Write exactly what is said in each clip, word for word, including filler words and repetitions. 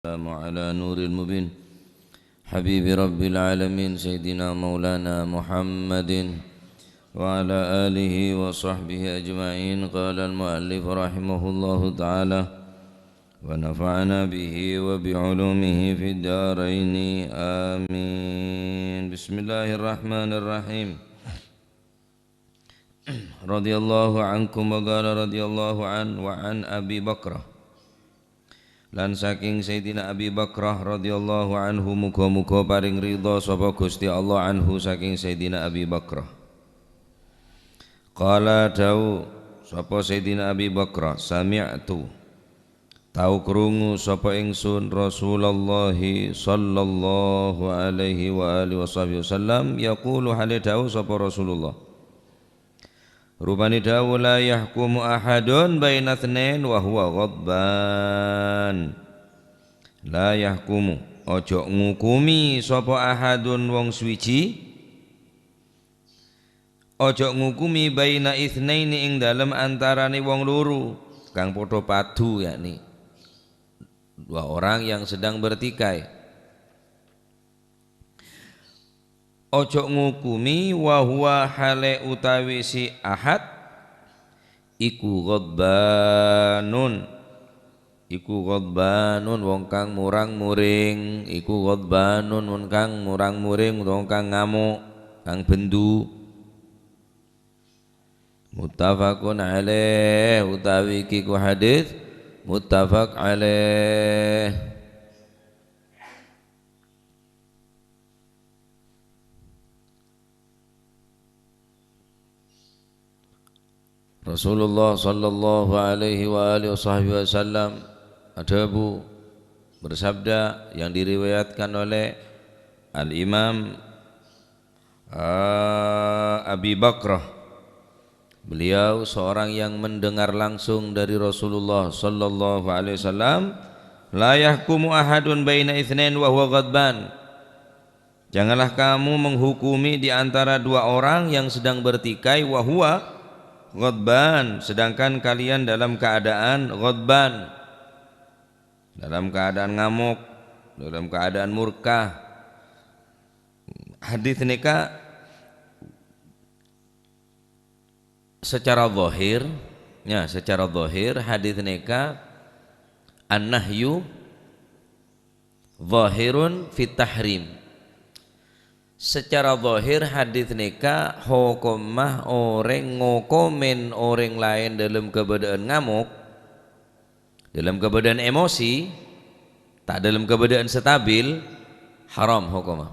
والسلام على نور المبين حبيب رب العالمين سيدنا مولانا محمد وعلى آله وصحبه أجمعين. قال المؤلف رحمه الله تعالى: ونفعنا به وبعلومه في الدارين، آمين. بسم الله الرحمن الرحيم. رضي الله عنكم وقال رضي الله عنه وعن أبي بكرة. Lan saking Sayyidina Abi Bakrah radhiyallahu anhu, muga-muga paring ridha sapa Gusti Allah anhu saking Sayyidina Abi Bakrah. Qala, dawuh sapa Sayyidina Abi Bakrah, "Sami'tu," tau krungu sapa ingsun Rasulullah sallallahu alaihi wa alihi wasahbihi wasallam, yaqulu, hale dawuh sapa Rasulullah. Rupane dawuh, "La yahkumu ahadun baina tsnain wa huwa ghadban." La yahkumu, ojo ngukumi sapa ahadun wong suwiji. Ojo ngukumi baina itsnaini ing dalem antarane wong loro kang padha padu, yakni dua orang yang sedang bertikai. Ojo ngukumi wa huwa hale utawi si ahad iku ghadbanun. Iku ghadbanun wong kang murang-muring, iku ghadbanun wong kang murang-muring, wong kang ngamuk, kang bendu. Muttafaqun alaih, utawi iki ku hadis muttafaq alaih. Rasulullah sallallahu alaihi wa alihi wasahbihi wasallam adhabu, bersabda, yang diriwayatkan oleh Al-Imam, eh, Abi Bakrah. Beliau seorang yang mendengar langsung dari Rasulullah sallallahu alaihi wasallam, "La yahkumu ahadun baina itsnain wa huwa ghadban." Janganlah kamu menghukumi di antara dua orang yang sedang bertikai, wa huwa ghadban, sedangkan kalian dalam keadaan ghadban, dalam keadaan ngamuk, dalam keadaan murka. Hadis neka secara zahir, ya, secara zahir hadis neka an-nahyu zahirun fit tahrim. Secara zahir hadis neka hokomma oreng ngokomen oreng laen dalam kabadaan ngamuk, dalam kabadaan emosi, ta' dalam kabadaan stabil, haram hokomma.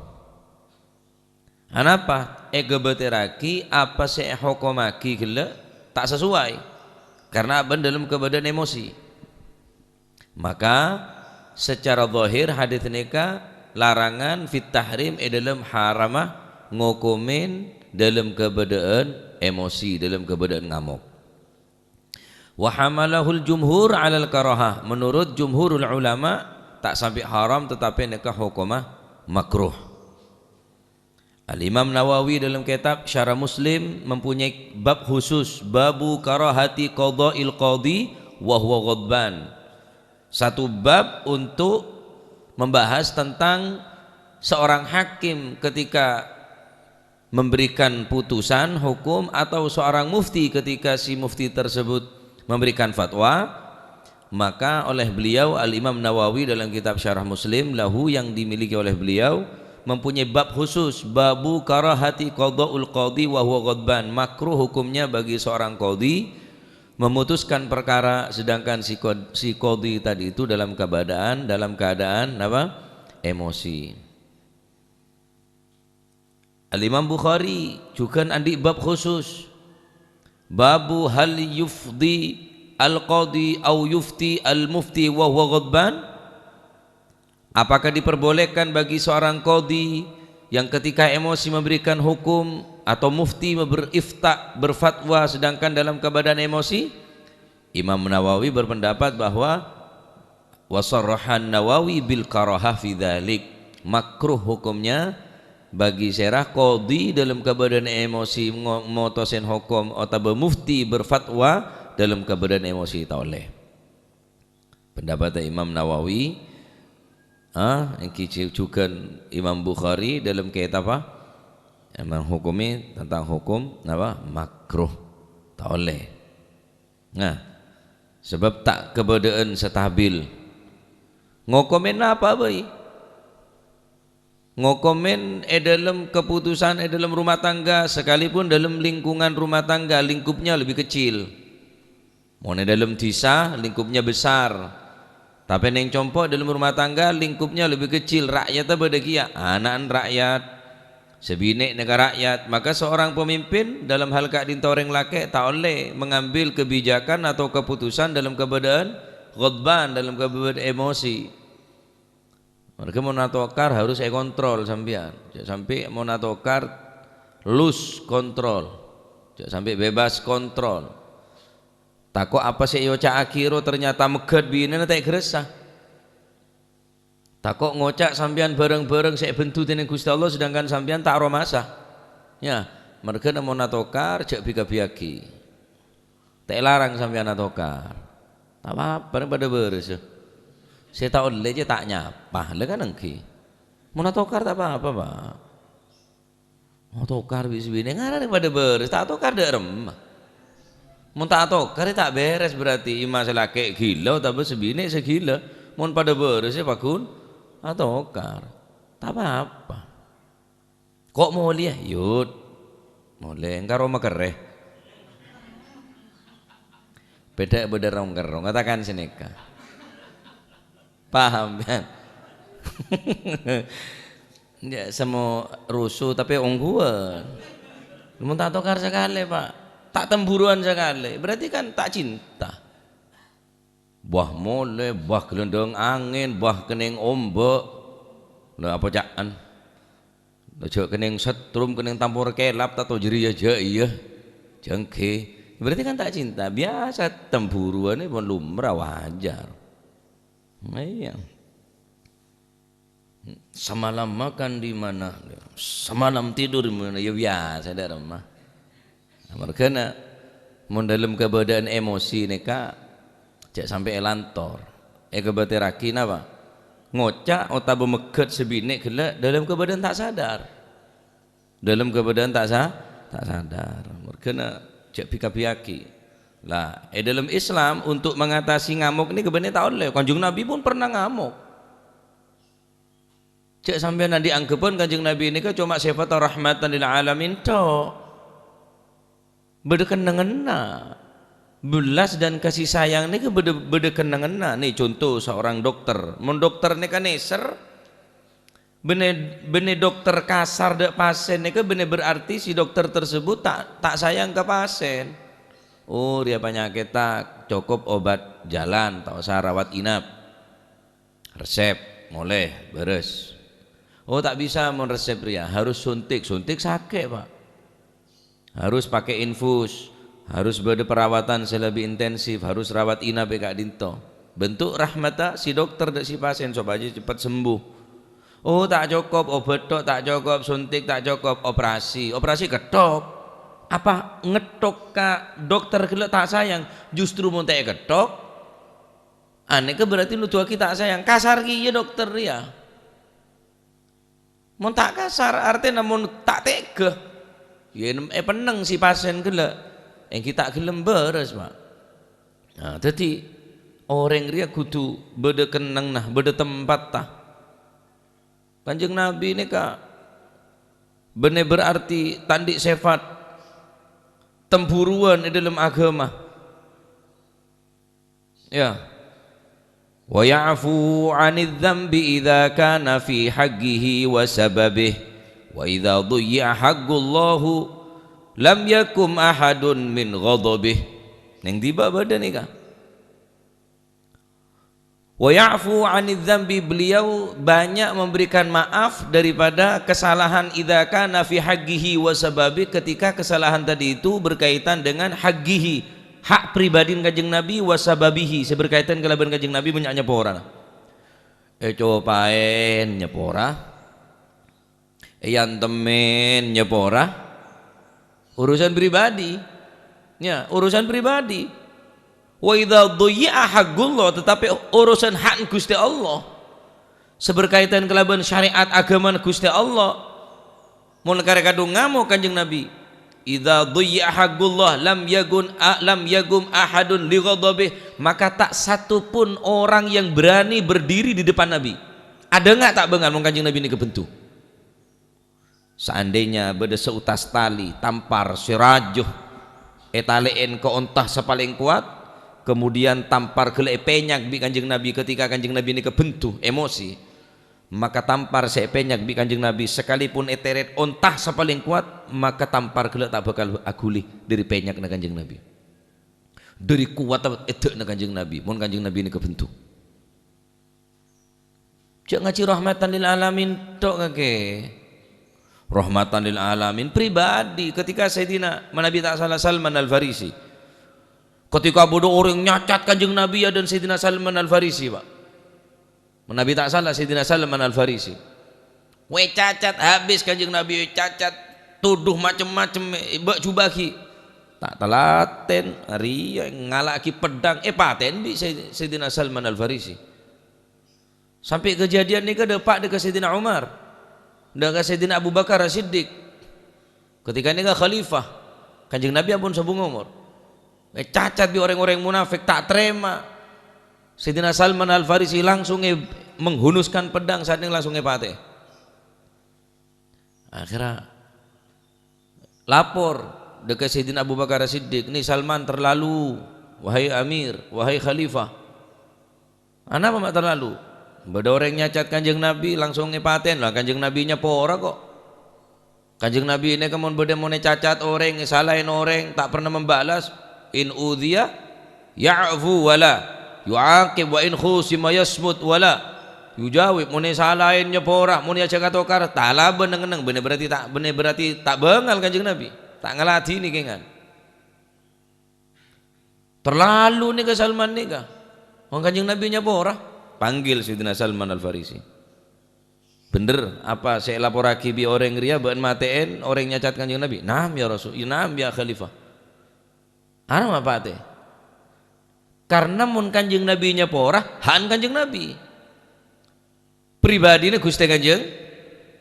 Anapa? Ègabâtèrraghi apa sè èhokomaghi ghellâ' ta' sasoway, karna abân dâlem kabâdâ'ân emosi. Maka, sacara zahir hadis nèka larangan fit tahrim è dâlem harama ngokomen dâlem kabâdâ'ân emosi, dâlem kabâdâ'ân ngamok. Wa hamalahul jumhur 'alal karahah. Menurut jumhurul ulama, ta' sampè' haram, tetapi nèka hokomma makruh. Al-Imam Nawawi dalam kitab Syarah Muslim mempunyai bab khusus, babu karahati qada'il qadhi wa huwa ghadban. Satu bab untuk membahas tentang seorang hakim ketika memberikan putusan hukum atau seorang mufti ketika si mufti tersebut memberikan fatwa, maka oleh beliau Al-Imam Nawawi dalam kitab Syarah Muslim lahu yang dimiliki oleh beliau mempunyai bab khusus, babu karahati qada'ul qadhi wa huwa ghadban, makruh hukumnya bagi seorang qadhi memutuskan perkara sedangkan si qad-, si qadhi tadi itu dalam keadaan, dalam keadaan apa? Emosi. Al-Imam Bukhari jhughân andi' bab khusus. Babu hal yufdi al-qadhi au yufti al-mufti wa huwa ghadban? Apakah diperbolehkan bagi seorang qadhi yang ketika emosi memberikan hukum atau mufti ber-, ifta, berfatwa sedangkan dalam keadaan emosi? Imam Nawawi berpendapat bahwa wa sarrahan Nawawi bil karahah fi dzalik. Makruh hukumnya bagi sèra qadhi dalam keadaan emosi ngo-, motosèn hukum otabâ mufti berfatwa dalam keadaan emosi ta' ollè. Pendapat Imam Nawawi, Ah, èngghi ju-, jhughân Imam Bukhari dâlem kètab apa? Imam hukumè tentang hukum napa? Makruh. Ta' ollè. Nah, sabâb ta' kabâdâ'ân stabil. Ngokomè napa bhâi? Ngokomè è dâlem keputusan è dâlem rumah tangga, sekalipun dâlem lingkungan rumah tangga, lingkupnya lebih kecil. Mon è dâlem dhisa, lingkupnya besar. Tapè neng compo' dâlem rumah tangga, lingkupnya lebih kecil, ra'yatta bâdâ kèya, ana'na ra'yat, sè binè' nèka ra'yat. Maka seorang pemimpin dalam hal ka'dinto orèng lakè' ta' ollè mengambil kebijakan atau keputusan dalam kabâdâ'ân ghadban, dalam kabâdâ'ân emosi. Marghâ mon atokar harus èkontrol sampèyan. Jhâ' sampè' mon atokar lose control. Jhâ' sampè' bebas kontrol. Tako' apa sè èoca'aghi ro ternyata megghât binèna ta' èghâressa. Tako' ngoca' sampèyan bhârâng-bhârâng sè èbhendhu dèneng Ghustè Allah, sedangkan sampèyan ta' aromasa. Yâ, marghâna mon atokar jhâ' bi-kabbhiyaghi. Ta' èlarang sampèyan atokar. Ta' pa-apa, rèng padâ bârâs. Sè ta' ollè jhâ' ta' nyapa, la kan èngghi. Mon atokar ta' pa-apa, Pak. Atokar bi' sè binè' ngarana padâ bârâs, ta' atokar dâ' remma. Mon ta' atokar, yâ ta' bèrès berarti, imma sè lakè' ghilâ otabâ sè binè' sè ghilâ. Mon padâ bârâs, yâ paghun atokar. Ta' pa-apa. Ko' molèya, yut. Molè, engka' roma kerrè. Bâdâ, bâdâ rong-kerrong, katakan sanèka. Paham, kan? Ya, samo rusuh, tapè ongghuwân. Mon ta' tokar sakalè, Pak. Ta' temburuwân sakalè. Berarti kan ta' cinta. Bâh molè, bâh gelendhâng angèn, bâh kennèng ombâ'. La apa ca'an? La jhâ' kennèng setrum, kennèng tampor kèlap, ta' to jârèya jâ' iyâ. Jhâ' èngghi. Berarti kan ta' cinta. Biyasa temburuwân pon lumrah, wajar. Iyâ. Semalam makan di mana? Semalam tidur di mana? Ya, biyasa dâ' remma. Nah, marghâna, mon dâlem kabâdâ'ân emosi nèka, jhâ' sampè' èlantor. Èkabâtèrraghi napa? Ngoca' otabâ megghât sè binè' ghellâ' dâlem kabâdâ'ân ta' sadar. Dâlem kabâdâ'ân ta' sa-, ta' sadar. Marghâna jhâ' bi-kabbhiyaghi. Lah, è dâlem Islam, untuk mengatasi ngamok nèka bânnè ta' ollè. Kanjeng Nabi pun pernah ngamok. Jhâ' sampèyan andi' angghebbhân Kanjeng Nabi nèka coma sèfat rahmatan lil alamin, tho. Bâdâ kennengnganna. Belas dan kasih sayang nèka bâdâ, bâdâ kennengnganna. Nè, conto seorang dokter. Mon dokter nèka nèser, bânnè, bânnè dokter kasar dâ' pasèn nèka bânnè berarti si dokter tersebut ta', ta' sayang ka pasèn. Oh, rèya panyakètta cokop obat jalan, ta' osa rawat inap. Resep, molè, bârâs. Oh, ta' bisa mon resep rèya, harus suntik. Suntik sakè', Pak. Harus pakai infus, harus bâdâ perawatan sè lebbi intensif, harus rawat inap è ka'dinto. Bentuk rahmatta si dokter dâ' si pasèn sopajâ cepet sembuh. Oh, ta' cokop, obât tok ta' cokop, suntik ta' cokop, operasi. Operasi ketthok. Apa ngetthok ka dokter ghellâ' ta' sayang? Justru mon ta' èketthok, anèka berarti nuduwaghi ta' sayang. Kasar kèya dokter rèya. Mon ta' kasar, artèna mon ta' tèghâ, yâ èpennèng si pasèn ghellâ', èngghi ta' ghellem bârâs, Pak. Nah, dhâddhi orèng rèya kodhu bâdâ kennengnganna, bâdâ tempatta. Kanjeng Nabi nèka bânnè berarti ta' andi' sèfat temburuwân è dâlem aghâma. Ya. "Wa ya'fu 'anidz dzambi idza kana fi haqqihi wa sababihi, wa idza dhuyyi'a haqqullahu lam yakum ahadun min ghadabihi." Neng dhiba' bâdâ nèka. "Wa ya'fu 'anidz dzambi," beliau banyak memberikan maaf daripada kesalahan, "idza kana fi haqqihi wa sababihi," ketika kesalahan tadi itu berkaitan dengan haqqihi, hak pribadin Kanjeng Nabi, wa sababihi, sè berkaitan kalabân Kanjeng Nabi bânnya' nyapora. Ècopaèn nyapora, èyantemèn nyapora, urusan pribadi. Ya, urusan pribadi. "Wa idza dhuyyi'a haqqullah," tetapi urusan hak Gusti Allah. Sè berkaitan kalabân syariat aghâmana Ghustè Allah, mon karè kadhung ngamok Kanjeng Nabi, "Idza dhuyyi'a haqqullah lam yagun a-, lam yagum ahadun li ghadabih," maka tak satu pun orang yang berani berdiri di depan Nabi. Adhânga' ta' bângal mon Kanjeng Nabi nèka bendhu. Seandainya bâdâ saotas talè, tampar, sè rajâ, ètalè'è ka onta sè palèng kowat, kemudian tampar ghellâ' èpènyak bi' Kanjeng Nabi ketika Kanjeng Nabi nèka bendhu, emosi, maka tampar sè èpènyak bi' Kanjeng Nabi, sekalipun ètèrèt onta sè palèng kowat, maka tampar ghellâ' ta' bhâkal aghuli dhâri pènyakna Kanjeng Nabi. Dhâri kowatta èdâ'na Kanjeng Nabi, mon Kanjeng Nabi nèka bendhu. Jhâ' ngajhi rahmatan lil alamin tok kakè. Rahmatan lil alamin pribadi. Ketika Sayyidina, manabi ta' sala, Salman Al-Farisi. Ketika bâdâ orèng nyacat Kanjeng Nabi ya dan Sayyidina Salman Al-Farisi, Pak. Manabi ta' sala, Sayyidina Salman Al-Farisi. Wè cacat, habis Kanjeng Nabi wè cacat, tuduh macem-macem, bâ' jubâghi. Ta' talatèn, arèya ngala'aghi peddhâng, èpatè'è bi' Say-, Sayyidina Salman Al-Farisi. Sampè' kejadian nèka dâpa' dâ' ka Sayyidina Umar, dâ' ka Sayyidina Abu Bakar As-Siddiq. Ketika nèka khalifah, Kanjeng Nabi ampon sobung omor. Ècacat bi' rèng-orèng munafik, ta' tarèma. Sayyidina Salman Al-Farisi langsung è-, menghunuskan pedang, saat ini langsung èpatè'è. Akhirnya lapor dâ' ka Sayyidina Abu Bakar As-Siddiq, "Ni Salman terlalu, wahai Amir, wahai Khalifah." "Anapa ma' terlalu?" "Bâdâ orèng nyacat Kanjeng Nabi, langsung èpatè'è. Lah, Kanjeng Nabi nyapora, kok." Kanjeng Nabi nèka mon bâdâ mon ècacat orèng, èsalaè orèng, ta' pernah membalas. "In udhiya ya'fu wala yu'aqib wa in khusima yasmut wala yujawib." Mon èsalaè nyapora, mon èajhâk atokar, ta' alabân neng-enneng, bânnè berarti ta', bânnè berarti ta' bângal Kanjeng Nabi. Ta' ngaladhinè kèngan. Terlalu nèka Salman nèka. Wong Kanjeng Nabi nyapora. Panggil Sayyidina Salman Al-Farisi. "Bhendher apa sè èlaporraghi bi' orèng rèya bâ'na matè'è orèng nyacat Kanjeng Nabi?" "Na'am, ya Rasul, ya, na'am, ya Khalifah." "Anapa patè?" "Karna mon Kanjeng Nabi nyapora, ha'na Kanjeng Nabi. Pribadina Ghustè Kanjeng.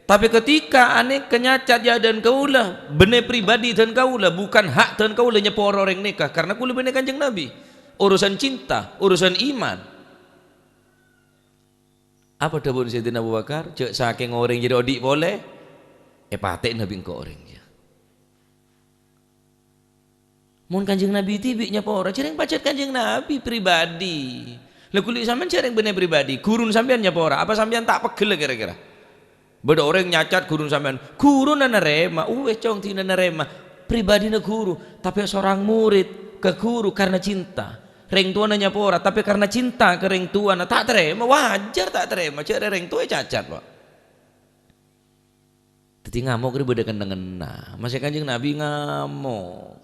Tapè ketika anèka nyacat ya dhân kaulâ, bânnè pribadi dhân kaulâ, bukan hak dhân kaulâ nyapora orèng nèka, karna kaulâ bânnè Kanjeng Nabi. Urusan cinta, urusan iman." Apa dhâbuna Sayyidina Abu Bakar? "Jhâ' sakèng orèng jârèya odi' polè, èpatè'è bi' engko' orèng jârèya." Mon Kanjeng Nabi dhibi' nyapora, jârèya pajhât Kanjeng Nabi pribadi. Lah, ghuli sampèyan jârèya bânnè pribadi, ghuruna sampèyan nyapora, apa sampèyan ta' pegghel kèra-kèra? Bâdâ orèng nyacat ghuruna sampèyan, ghuruna narèma, uwis, cong, dhina narèma, pribadina ghuru, tapè seorang murid ka ghuru karena cinta. Rèng towana nyapora, tapè karena cinta ka rèng towana, ta' tarèma, wajar ta' tarèma, jârèya rèng towa ècacat, Pak. Dhâddhi ngamok rè bâdâ kennengnganna. Masè Kanjeng Nabi ngamok.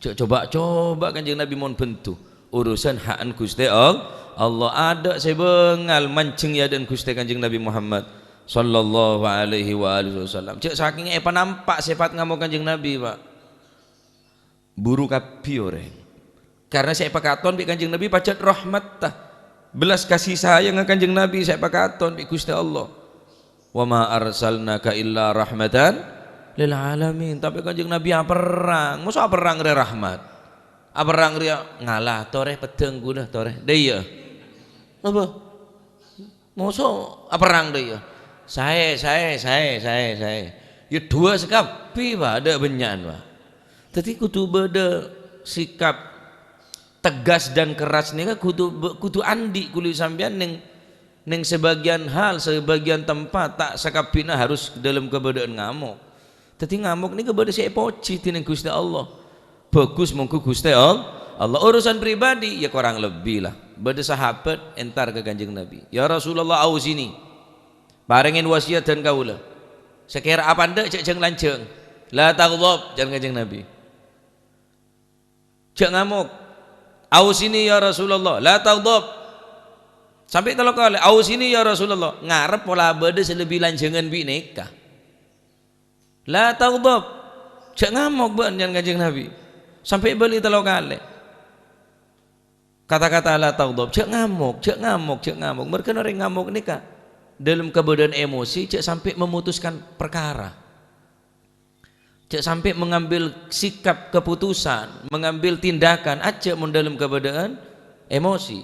Jhâ' coba-coba Kanjeng Nabi mon bhendhu. Urusan ha'na Ghustè All-, Allah, adâ' sè bângal manjheng è adâ'na Ghustè Kanjeng Nabi Muhammad sallallahu alaihi wa alihi wasallam. Jhâ' sakèng èpanampa' sèpat ngamok Kanjeng Nabi, Pak. Buru kabbhi orèng. Karna sè èpakaton bi' Kanjeng Nabi pajhât rahmatta. Belas kasih sayangnga Kanjeng Nabi sè èpakaton bi' Ghustè Allah. "Wa ma arsalnaka illa rahmatan lil alamin." Tapè Kanjeng Nabi aperrang. Mosok aperrang rè rahmat? Aperrang rèya ngala, "Torè peddhâng ghulâ, torè." Dâ' iyâ. Apa? Mosok aperrang dâ' iyâ. Saè, saè, saè, saè, saè. Iyâ dhuwâ' sakabbhi, Pak, adâ' bânnya'an, Pak. Dhâddhi kodhu bâdâ sikap tegas dan keras nèka kodhu, kodhu andi' ghuli sampèyan neng, neng sebagian hal, sebagian tempat, ta' sakabbhina harus dalam keadaan ngamok. Dhâddhi ngamok nèka bâdâ sè èpojhi dhinèng Ghustè Allah. Bhâghus mongghu Ghustè All-, Allah. Urusan pribadi, ya korang lebbi la. Bâdâ sahabat entar ka Kanjeng Nabi, "Ya Rasulullah, ausini. Parèngè wasiat dhân kaulâ. Sakèra apandhâ' jhâ' jhâng-lanjhâng. La taghdhab," jhân Kanjeng Nabi. "Jhâ' ngamok. Ausini ya Rasulullah, la taghdhab." Sampè' tello kalè, "Ausini ya Rasulullah." Ngarep pola bâdâ sè lebbi lanjhângan bi' nèka. "La taghdhab, jhâ' ngamok bâ'na," jhân Kanjeng Nabi. Sampè' bâli tello kalè. Kata-kata "la taghdhab," jhâ' ngamok, jhâ' ngamok, jhâ' ngamok. Merghâna orèng ngamok nèka dâlem kabâdâ'ân emosi, jhâ' sampè' memutuskan parkara. Jhâ' sampè' mengambil sikap keputusan, mengambil tindakan, ajjhâ' mon dâlem kabâdâ'ân emosi.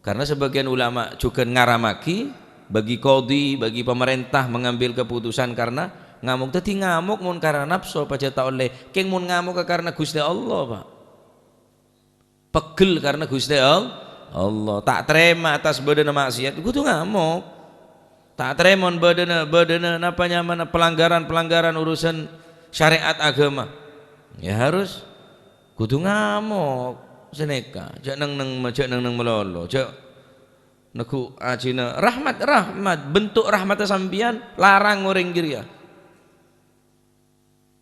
Karena sebagian ulama jhughân ngaramaghi, bagi qadhi, bagi pemerintah mengambil keputusan karena ngamok. Dhâddhi ngamok mon karena napso, pajhât ta' ollè. Kèng mon ngamoghâ karena Ghustè Allah, Pak. Pegghel karena Ghustè All-, Allah. Ta' tarèma atas bâdâna maksiat, kodhu ngamok. Ta' tarèma bâdâna, bâdâna napa nyamana pelanggaran-pelanggaran urusan syariat agama. Ya harus kodhu ngamok. Sanèka, jhâ' neng-neng, jhâ' neng-neng malolo, jhâ' neggu' ajina. Rahmat, rahmat, bentuk rahmatta sampèyan larang orèng jârèya.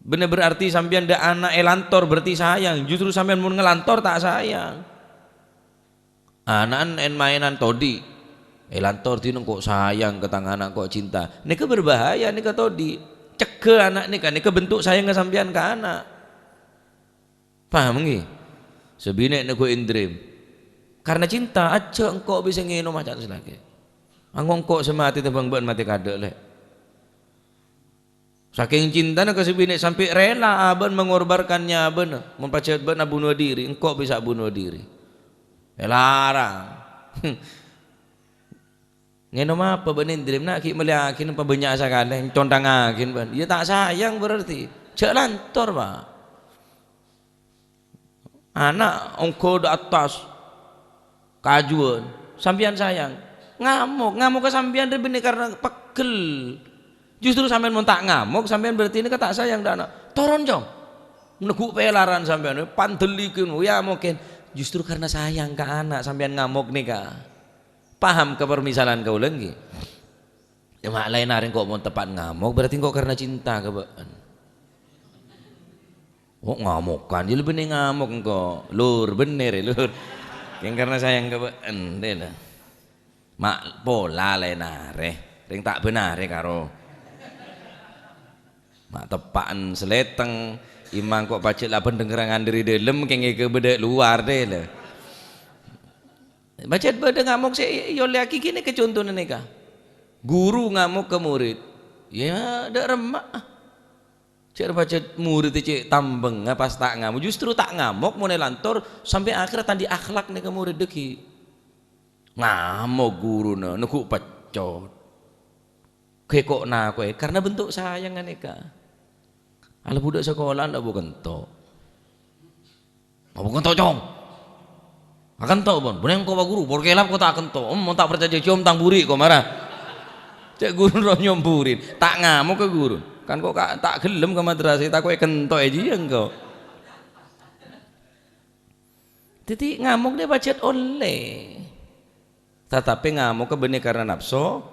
Bânnè berarti sampèyan dâ' ana' èlantor berarti sayang, justru sampèyan mon ngalantor ta' sayang. Ana'na en-maenan todi', èlantor dinèng kok sayang ka tang ana', kok cinta. Nèka berbahaya nèka todi'. Cegghâ ana' nèka, nèka bentuk sayangnga sampèyan ka ana'. Paham ngghi? Sè binè' neggu' endrem. Karena cinta, "Ajjhâ' engko' bisa ngènom," aca' sè lakè. "Angko' engko' sè matè tèmbhâng bâ'na matè kaadâ', Lè'." Sakèng cintana ka sè binè' sampè' rela abâ'na mengorbankan nyabâna. Mon pajhât bâ'na bunuh diri, engko' bisa bunuh diri. Èlarang. Ngènom apa bâ'na endrem, na'? Ghi' mellèyaghin pabânnya' sakalè, ècontangngaghin bâ'na. Iyâ ta' sayang berarti. Jhâ' lantor, Pak. Ana' ongghâ dâ' attas kajuwân, sampèyan sayang. Ngamok, ngamok ka sampèyan rè bânnè karena pegghel. Justru sampèyan mon ta' ngamok, sampèyan berarti nèka ta' sayang dâ' ana'. Toron, Cong. Neggu' pèlaran sampèyan, pandellèghin, ya mungkin. Justru karena sayang ka ana' sampèyan ngamok nèka. Paham ka permisalan kaulâ ngghi? Ya, ma' laèn arè engko' mon teppa' ngamok, berarti engko' karena cinta ka bâ'na. Oh, ngamokan, ya lebbi ngamok engko'. Lur, bhender ya, Lur. Kèng karena sayang ka bâ'na, dena. Ma' pola laèn arè, rèng ta' bân arè karo. Ma' teppa'an salèteng, imang ko' pajhât la bhender ngerangan dâri dâlem, kèng èkabâdâ luar dè, lho. Pajhât bâdâ ngamok sè èollèyaghi ghânèka contona nèka. Guru ngamok ka murid. Ya, dâ' remma. Cè' pajhât murid cè' tambhengnga pas ta' ngamok. Justru ta' ngamok mon èlantor sampè' akhèr ta' andi' akhlak nèka murid dâggi'. Ngamok guruna, neggu' peccot. Ghi' ko' nako'è, karena bentuk sayang nèka. Alèbâ dâ' sakola, alèbâ kento. Apa kento, Cong? Akento, pon. Bânnè engko', Pak Guru, por kelap ko' ta' kento. Em, mon ta' parcajâ, ciom tang buri' ko' mara. Cè' guru roh nyom buri'. Ta' ngamok ka guru. Kan ko' ka-, ta' ghellem ka madrasah, tako' èkento è jiyâ engko'. Dhâddhi, ngamok nè pajhât ollè. Tatapè ngamokka bânnè karena napso,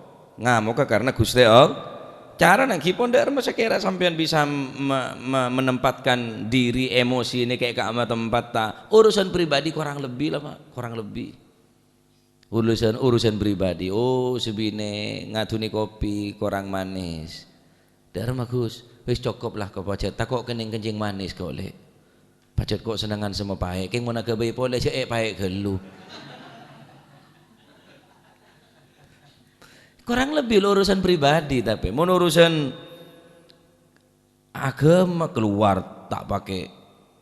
ngamokka karena Ghustè Allah. Carana ghi pon dâ' remma sakèra sampèyan bisa me-, me-, menempatkan diri, emosi nè kè ka'emma tempatta. Urusan pribadi korang lebbi la, Pak, korang lebbi. Urusan, urusan pribadi. Oh, sè binè' ngadhunè kopi korang manis. Dâ' remma, Gus, wis cokop la ko' pajhât, tako' kennèng kencing manis ko' lè'. Pajhât ko' sennengngan sè mapaè', kèng mon aghâbây polè jhâ' èpaè' ghâllu. Korang lebbi lo urusan pribadi, tapè mon urusan aghâma, keluar ta' pakè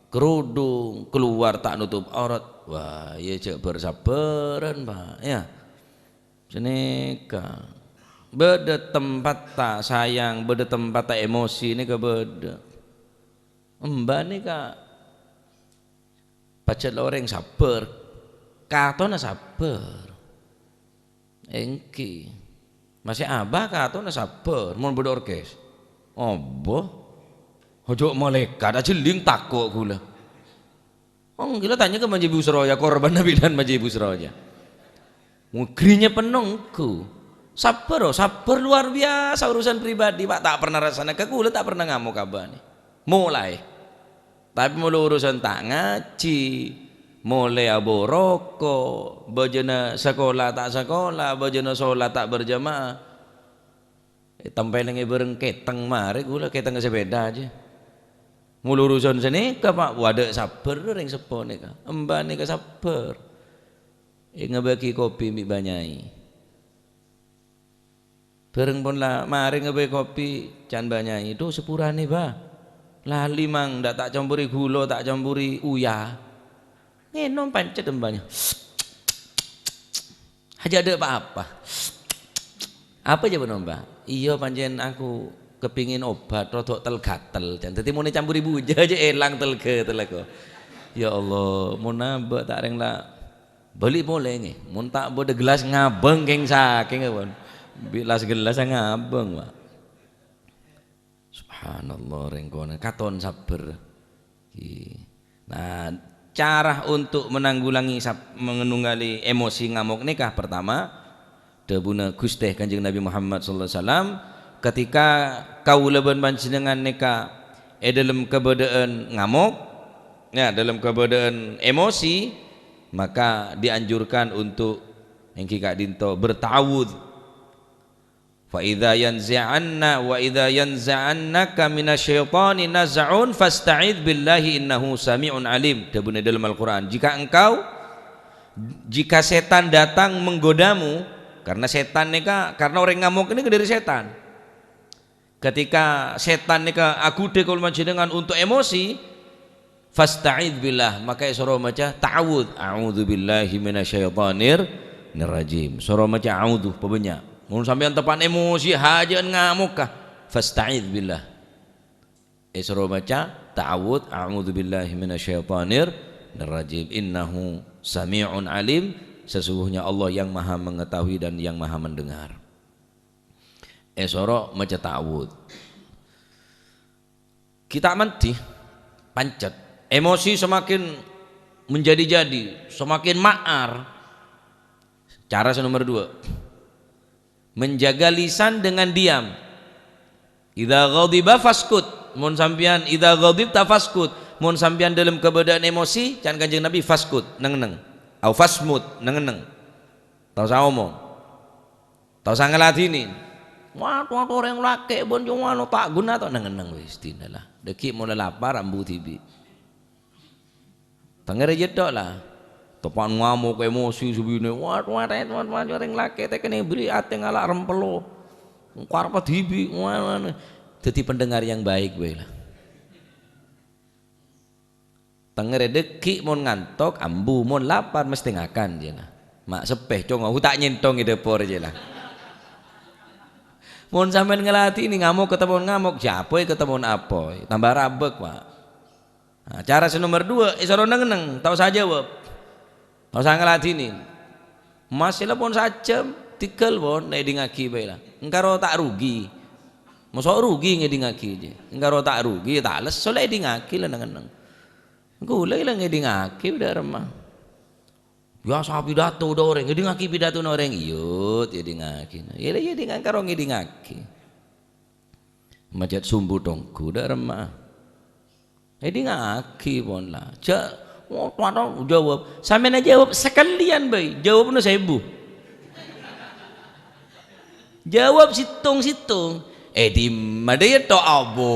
kerudung, keluar ta' notop aurat, wah, iyâ jhâ' bhâr-sabbhârân, Pak, ya. Sanèka. Bâdâ tempatta sayang, bâdâ tempatta emosi nèka bâdâ. Emba nèka pajhât la orèng sabbhâr. Katona sabbhâr. Èngghi. Masè abâ' katona sabbhâr, mon bâdâ orkes. Abâ'. Ojhâ' malaèkat ajhelling tako' ghulâ. Oh, ghulâ tanya ka Manjai Busroya, korbanna bilân Manjai Busroya. Mugrinya penuh engko. Sabbhâr, oh, sabbhâr luar biasa urusan pribadi, Pak. Ta' pernah rassana ka ghulâ, ta' pernah ngamok ka bâ'na. Molaè. Tapè molo urusan ta' ngajhi, molè aboroko, bâjâna sakola ta' sakola, bâjâna sholat ta' berjamaah. Ètampèlèngè bhâreng kèteng marè ghulâ, kèteng sepeda jiyâ. Molo urusan sanèka, Pak, wadâ' sabbhâr rèng seppo nèka. Emba nèka sabbhâr. Èngabâghi kopi bi' bâ' nyai. Bhâreng pon la marè ngabây kopi, can Mbah Nyai, "Dhu, sapurane, Bah. Lali, Mang, ndak ta' campori gula, ta' campori uya." Ngènom pancet embahnya. Aja ada apa-apa. Apa aja, Mbah? "Iya, pancen aku kepingin obat, rodok tel-gatel." Can dadi mon ècampori buja aja èlang tel-gatel aku. Ya Allah, mon nambâ ta' rèng la bali polè, ngghi. Mon ta' bâdâ gelas ngabâng kèng sakèng, pon. Bi' las gelas ngabâng, Pak. Subhanallah, rèng kono katon sabbhâr. Ghi. Nah, cara untuk menanggulangi sab-, menanggulangi emosi ngamok nèka, pertama, dhâbuna Ghustè Kanjeng Nabi Muhammad sallallahu alaihi wasallam, "Ketika kaulâ bân panjhennengngan nèka è dâlem kabâdâ'ân ngamok, ya, dâlem kabâdâ'ân emosi, maka dianjurkan untuk èngghi ka'dinto berta'awudz." "Fa idza yanzi'anna, wa idza yanza'annaka minasy syaitani naz'un fasta'idz billahi innahu sami'un alim." Dhâbuna dalam Al-Qur'an, "Jika engkau, jika setan datang menggodamu," karena setan nèka, karena orèng ngamok ini dari setan. Ketika setan nèka aghudhâ kaulâ panjhennengngan untuk emosi, "Fasta'idz billah," maka èsoro maca ta'awudz, "A'udzubillahi minasyaitonir rajim." Soro maca a'udzu pabânnya'. Mon sampèyan teppa'na emosi, hajâ'ân ngamokka, "Fasta'idz billah." Èsoro maca ta'awudz, "A'udzubillahi minasyaitonir rajim. Innahu sami'un alim." Sesungguhnya Allah yang Maha Mengetahui dan yang Maha Mendengar. Èsoro maca ta'awudz. Ghi' ta' mandhi, pancet. Emosi semakin menjadi-jadi, semakin ma'ar. Cara sè nomor dua, menjaga lisan dengan diam. "Idza ghadiba faskut." Mon sampèyan, "Idza ghadibta faskut." Mon sampèyan dalam kabâdâ'ân emosi, can Kanjeng Nabi, "Faskut," neng-enneng. Au fasmut, neng-enneng. Ta' osa omong. Ta' osa ngaladhini. Wah, to-, to orèng lakè' bân coma ta' ghuna to, neng-enneng wis, dina la. Dhâggi' mon la lapar, ambu dhibi'. Tengngèrè jâ' tok la. Teppa'na ngamok, emosi, sabinè. Wah, wah, wah, wah, orèng lakè' tekennè bâri' atè ngala' rempello. Engko' arep dhibi', wah, wah, wah. Dhâddhi pendengar yang baik bhâi la. Tengngèrè dhâggi' mon ngantok, ambu, mon lapar mesti ngakan, jâ' la. Ma' seppè, cong, aku ta' nyènthong è dâpor, jâ' la. Mon sampèyan ngaladhini ngamok ketemon ngamok, jâ' apoy ketemon apoy, tambâ rabâk, Pak. Nah, cara sè nomor dua, èsoro neng-enneng, ta' osa jâwâb. Ta' osa ngaladhini. Masè la pon sajhâm, tèghâl pon, èdingngaghi bhâi la. Engkaro ta' rugi. Moso rugi ngèdingngaghi, jâ. Engkaro ta' rugi, ya ta' lesso la èdingngaghi la neng-enneng. Engko' la, la ngèdingngaghi dâ' remma. Ya, sapidato dâ' orèng, ngèdingngaghi pidatona orèng. Iyâ, èdingngaghi. Ya, la, ya, èdingngaghi, engkaro ngèdingngaghi. Majât sumbu tonggu dâ' remma. Èdingngaghi pon la. Jâ', oh, tuan, tuan, jâwâb. Sampèyan jâwâb sakalèyan bhâi. Jâwâbna saèbu. Jâwâb sèttong-sèttong. È dimma dâ' iyâ to, abo,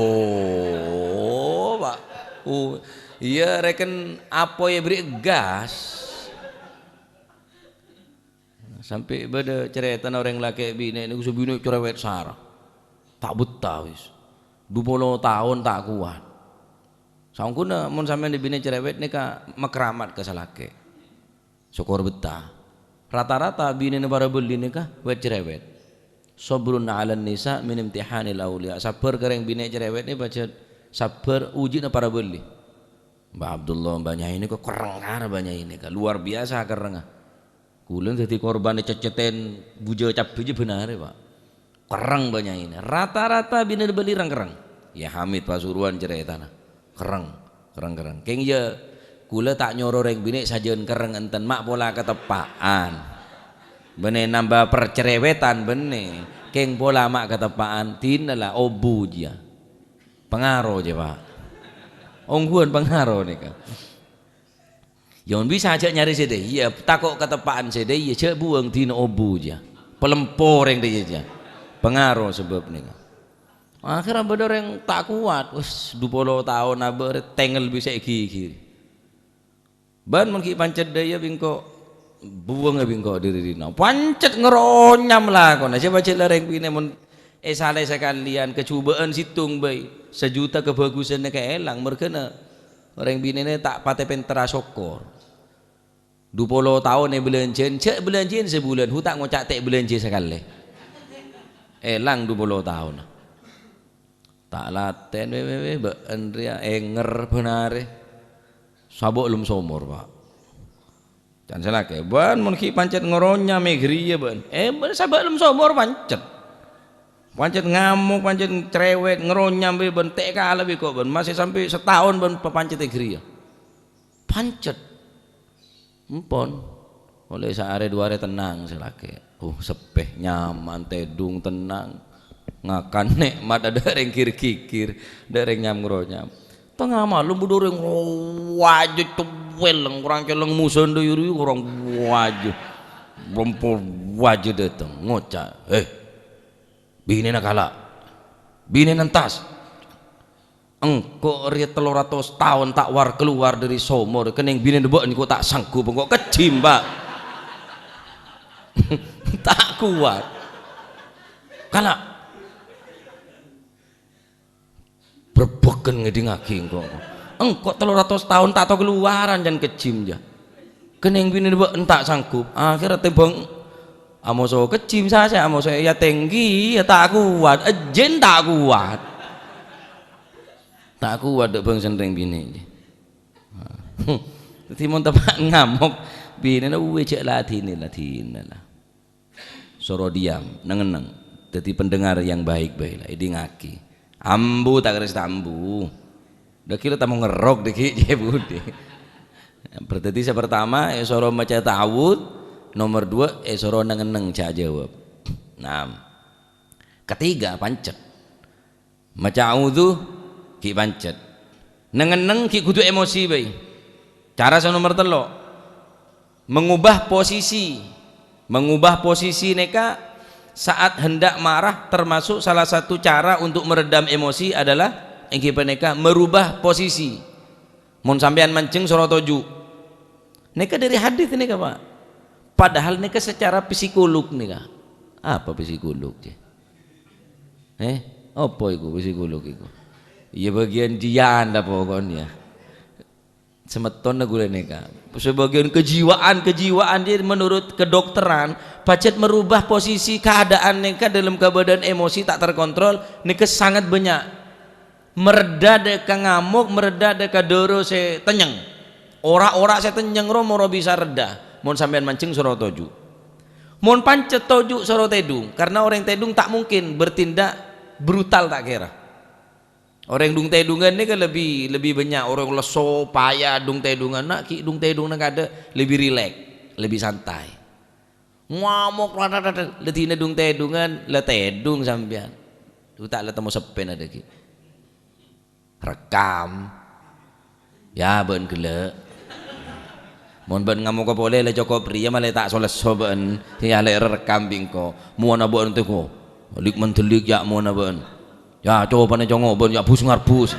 Pak. Oh, iyâ, rèken apoy èberri' gas. Sampè' bâdâ carètana orèng lakè' binè' nèko, sè binè' cerewet sara. Ta' bettah wis. Dupolo taon ta' kowat. Saongghuna mon sampèyan binè' cerewet nèka makeramat ka sè lakè'. Sokor bettah. Rata-rata binèna para bâli nèka wet cerewet. Sabrun 'alan nisa min imtihanil auliya. Sabbhâr ka rèng binè' cerewet nè pajhât sabbhâr ujianna para bâli. Mbah Abdullah, Mbah Nyai nèko kerreng kara Mbah Nyai nèka, luar biasa kerrengnga. Kulâ dhâddhi korban cèccètèn bujâ cabbhi jâ bhânarè, Pak. Kerreng Mbah Nyai nè. Rata-rata binè bâli reng-kerreng. Ya Hamid Pasuruan carètana. Kerreng, kerreng-kerreng. Kèng iyâ, kulâ ta' nyoro rèng binè' sajân kerreng enten, ma' pola kateppa'an. Bânnè nambâ percerewètan bânnè. Kèng pola ma' kateppa'an, dinala obu jiyâ. Pangaro jiyâ, Pak. Ongghuwân pangaro nèka. Yâ, mon bisa jhâ' nyarè sè dâ' iyâ, tako' kateppa'an sè dâ' iyâ, jhâ' buwâng dina obu jiyâ. Palempo rèng dâ' iyâ jiyâ. Pangaro sabâb nèka. Akhèrra bâdâ orèng ta' kowat, wis dupolo taon abâ' rè tengngel bisa èghighiri. Bân mon ghi' pancet dâ' iyâ bi' engko' Buwângnga bi' engko' dhâri dinna'. Pancet ngaronyam lakona. Sè pajhât la rèng binè' mon èsalè sakalèyan, kajhubâ'ân sèttong bhâi. Sajuta kabhâghusânna kaèlang, merghâna rèng binèna ta' patè pènterra sokor. Du polo taon èbâlânjhâ'ân, jhâ' bâlânjhâ'ân sabulân, hu ta' ngoca' ta' èbâlânjhâ sakalè. Èlang du polo taonna. Ta' latèn, wè, wè, wè, bâ'ân rèya ènger bân arè. Sabâ' lem somor, Pa'. Can sè lakè, bân mon ghi' pancet ngaronyam è ghâriyâ, bân. Eh, bân sabâ' lem somor pancet. Pancet ngamok, pancet cerewet, ngaronyam, bân tè' kala bi' ko', bân. Masih sampè' sataon, bân, papancet è ghâriyâ. Pancet. Empon. Ollè saarè du arè tennang sè lakè. Uh, seppè, nyaman, tèdung tennang. Ngakan nè'mat, adâ' rèng gir-gigir, adâ' rèng nyam-ngaronyam. Tengnga malem, bâdâ rèng wajâ cowèlèng, korang cellèng mosana dhâri, korang wajâ. Lompo wajâ dâteng, ngoca', "He, binèna kala'. Binèna entas." Engko' rèya tello ratos taon ta' war-kalowar dhâri somor, kennèng binèna bâ'na engko' ta' sanggup, engko' kejjim, Pa'. Ta' kowat. Kala'. Brebbegan ngèdingngaghi engko'. Engko' tello ratos taon ta' tao kalowaran can kejjim, jâ. Kennèng binèna bâ'na ta' sanggup. Akhèrra tèmbhâng amoso kejjim sasè, amoso ya tèngghi, ya ta' kowat. Ejjhân ta' kowat. Ta' kowat dâ' bhângsana rèng binè'. Dhâddhi mon teppa'na ngamok, binèna, "Uwè, jhâ' ladhinè, ladhinè la." Soro diam, neng-enneng. Dhâddhi pendengar yang baik bhâi la, èdingngaghi. Ambu ta' kèra sè ta' ambu. Dhâggi' lo tamo ngerrok dhâggi', jhâ' budi. Berdhâddhi sè pertama, èsoro maca ta'awudz. Nomor dua, èsoro neng-enneng, jhâ' ajâwâb. Enam. Ketiga, pancet. Maca a'udzu, ghi' pancet. Neng-enneng ghi' kodhu emosi bhâi. Cara sè nomer tello', mengubah posisi. Mengubah posisi nèka saat hendak marah, termasuk salah satu cara untuk meredam emosi adalah èngghi panèka merubah posisi. Mon sampèyan manjheng soro toju'. Nèka dhâri hadis nèka, Pa'. Padahal nèka secara psikolog nèka. Apa psikolog, jhâ? Eh, apa iku psikolog iku? Iyâ, bâgiyân jiyân la pokoknya. Semettonna ghulâ nèka. Sebagian kejiwaan-kejiwaan, jhâ, menurut kedokteran, pajhât merubah posisi keadaan nèka dalam keadaan emosi tak terkontrol, nèka sangat banyak. Mereda dâ' ka ngamok, mereda dâ' ka dârâ sè tennyeng. Ora-ora sè tennyeng ro moro bisa reda, mon sampèyan manjheng soro toju'. Mon pancet toju' soro tèdung, karena orèng tèdung ta' mungkin bertindak brutal ta' kèra. Orèng dung-tèdungan nèka lebbi, lebbi bânnya' orèng lesso, paya dung-tèdungan, na' ghi' dung-tèdungan kadâ' lebbi rileks, lebbi santai. Ngamok, la, la, la, la, la dina dung-tèdungan, la tèdung sampèyan. Duta la temmo seppèna dhâggi'. Rekkam. Ya, bâ'ân ghellâ'. Mon bâ'ân ngamoka polè, la cokop rèya malè ta' so-lesso bâ'ân. Ya, lè' rekkam bi' engko'. Mowana bâ'ân tèko. Lik-mendelik ya' mowana bâ'ân. Ya, cobana congo' bâ'ân ya' bus-ngarbus.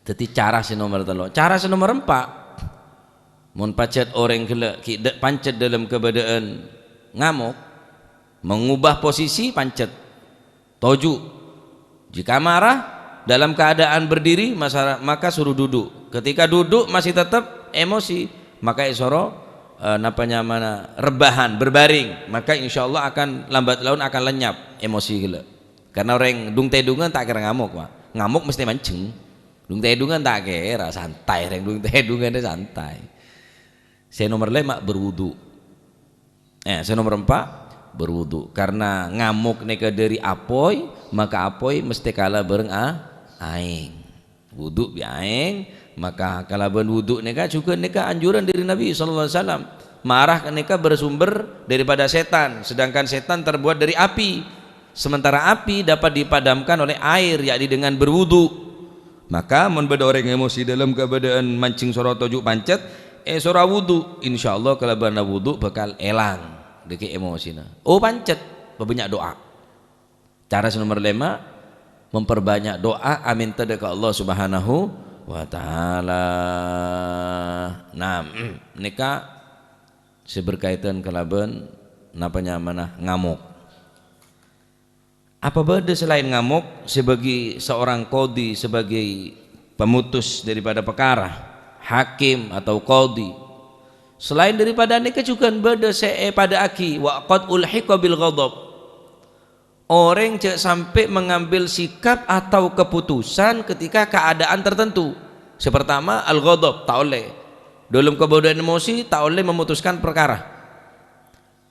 Dhâddhi, cara sè nomer tello'. Cara sè nomer empa', mon pajhât orèng ghellâ' ghi' dâ-, pancet dâlem kabâdâ'ân ngamok, mengubah posisi pancet. Toju'. Jika marah, dalam keadaan berdiri, masa-, maka suruh duduk. Ketika duduk masih tetap emosi, maka èsoro, eh, napa nyamana, rebbhân, berbaring. Maka insyaallah akan lambat laun akan lenyap emosi ghellâ'. Karena orèng dung-tèdungan ta' kèra ngamok, Pak. Ngamok mesti manjheng. Dung-tèdungan ta' kèra, santai, orèng dung-tèdungan santai. Sè nomer lèma', berwudu. Eh, sè nomer empa', berwudu. Karena ngamok nèka dâri apoy, maka apoy mesti kala bâreng a-, aèng. Wudu bi' aèng, maka kalabân wudu nèka jhughân nèka anjuran dâri Nabi sallallahu alaihi wasallam. Marah nèka bersumber daripada setan, sedangkan setan terbuat dari api. Sementara api dapat dipadamkan oleh air, yakni dengan berwudu. Maka, mon bâdâ orèng emosi dâlem kabâdâ'ân manjheng soro toju' pancet, èsoro wudu. Insyaallah, kalabân wudu bhâkal èlang dhâggi' emosina. Oh, pancet, pabânnya' du'a. Cara sè nomer lèma', memperbanyak doa, amènta dâ' ka Allah Subhanahu wa Ta'ala. Nah, nèka sè berkaitan kalabân napa nyamana ngamok. Apa bâdâ sè laèn ngamok sebagai seorang qadhi, sebagai pemutus daripada perkara, hakim atau qadhi? Selain daripada nèka jhughân bâdâ sè èpadâ'aghi, wa qad ulhiqa bil ghadab. Orèng jhâ' sampè' mengambil sikap atau keputusan ketika keadaan tertentu. Sè pertama, al-ghadab, ta' ollè. Dâlem kabâdâ'ân emosi, ta' ollè memutuskan perkara.